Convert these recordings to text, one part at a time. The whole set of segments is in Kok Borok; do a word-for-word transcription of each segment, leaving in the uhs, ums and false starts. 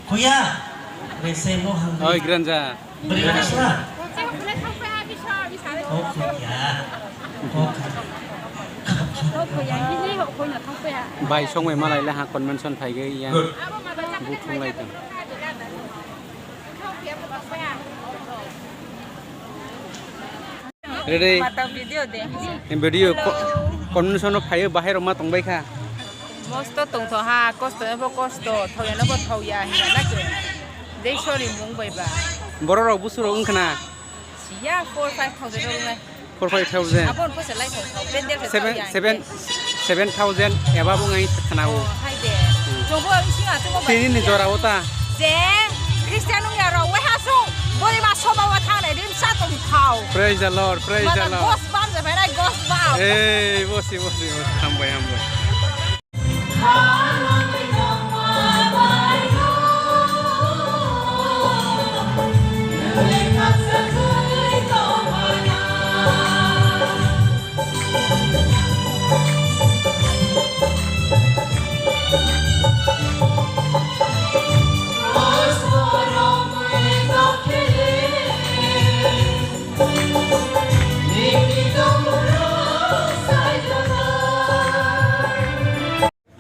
Kuya, rese mo hangri. Oi, Granja. Beri mana sila? Oh, kuya. Oh, kuya. Bai songwi malai le ha convention phai ge yang. Good. Buthung lai tong. Ready? Mata video de. Video ko-, convention o phaio bahai rok ma tong bai kha. Mosto tong tho ha, kosto ebo kosto, thauya no bo thauya hinna na ke. Dei sori mung bai ba. Borok rok busu rok wng khna. Siya four five thousand rok nai. Four five thousand. Abon poisa lai thau thau. Pendel se seven, thauya seven, seven thousand eba bo ngai khna o. Oh, hai de. Hmm. Jobo isi a jobo. Tini ni jora o ta. Je Christian wngya rok wai ha sung bori ma soba wa thang nai rim sa tong thau. Praise the Lord, praise the Lord. Gos bam je bhai nai gos bam. Ei, bosi, bosi, bosi, hambai, hambai.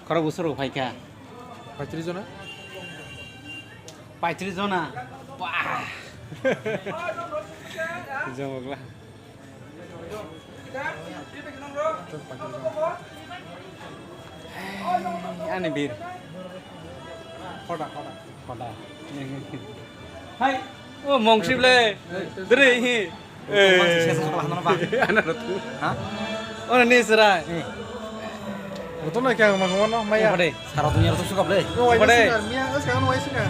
Khorok busurok phaikha. Paitris jona? Paitris jona? Bah! Jongogla. Ani bir. Khoda, khoda. Khoda. Hai, o mongsip le. Dre hi. Eh. Ana ratu. Ha? Ona ni sera. Betul na kya mangmano maya. Khoda. Sara dunia ratu sukap le. Khoda. Miya es kan wai sika.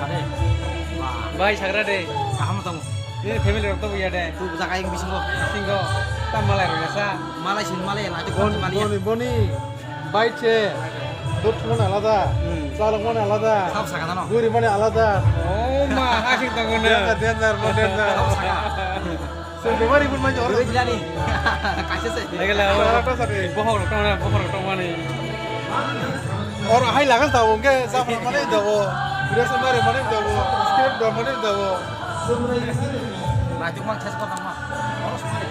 Bai sagra de. Kaham tong. Ni family rok to ya de. Tu jaga yang bisingo. Singo. Tam malai rok ya sa. Malai sin malai na tu boni, malai. Boni, boni. Bai che. Dut mone alada. Hmm. Chalok mone alada. Sab saka dano. Guri mone alada. Oh ma, asik tong na. Danger, danger, mo danger. Sab saka. Sir bemari pun mai jor. Guri jilani. Kaisa se. Egele. Sara to sari. Bohor to na, bohor to mani. Or hai lagas da wongke, sa mane da wo. Bira samare mane da wo. Script da mane da wo. Raju mang chas ko tangma. Oros mane.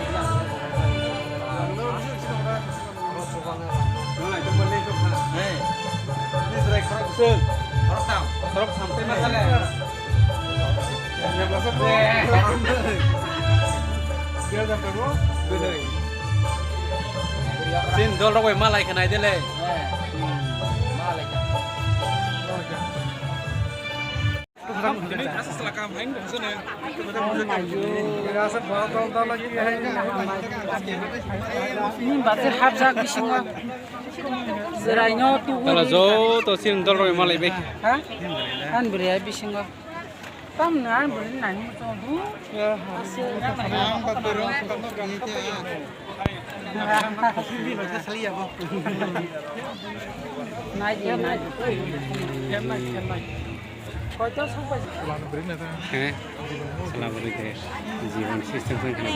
Sin dol rok bai malai khanai dele. Ni bathai hapjak bisingo. Chwraino tubu. Tala joto chini dol rok malai bai. Ha? An bwrwi hai bisingo. Tamni an bwrwi nai muchung du. Nai di, nai di. Heh, sala bwrwi khe jibon system khe khna.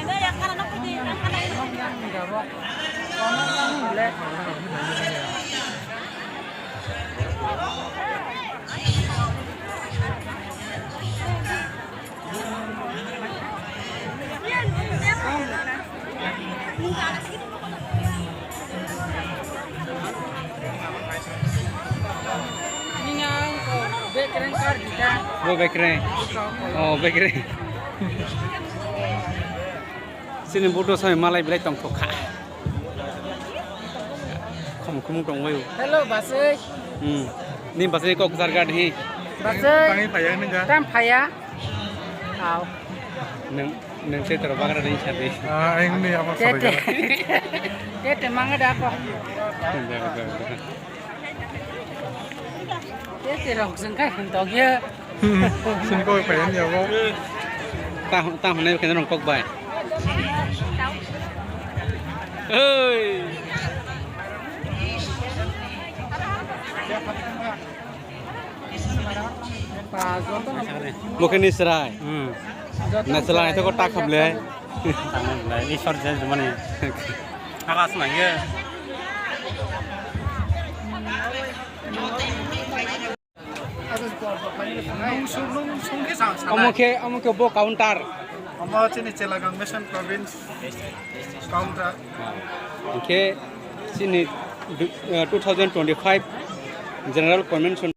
Bo bekreng. Oh, bekreng. Sini buto soi malai belai tongthok kha. Mukhung tongbaio. Hello, basui. Hmm. Ni basui kok jar gad hi. Basui. Tangi phaya ni ga. Tam phaya. Aw. Neng, neng te toro bagra ni sabi. Ah, aing ni apa sabi. Tete. Tete manga da ko. Tete rok jeng kai tong ye. Sungkoi payan ya bo. Ta, ta hwnwi khe nang kok bai. Oi. Mukhe ni chwrai. Hmm. Na chwrai to ko ta khamle. Tamo le, Ishwar je jumani. Akas na ye. Omo khe, omo khe bo counter. Omo chini Chelagang Mission Province counter. Hwnkhe chini du-, eh, two thousand twenty-five General Convention.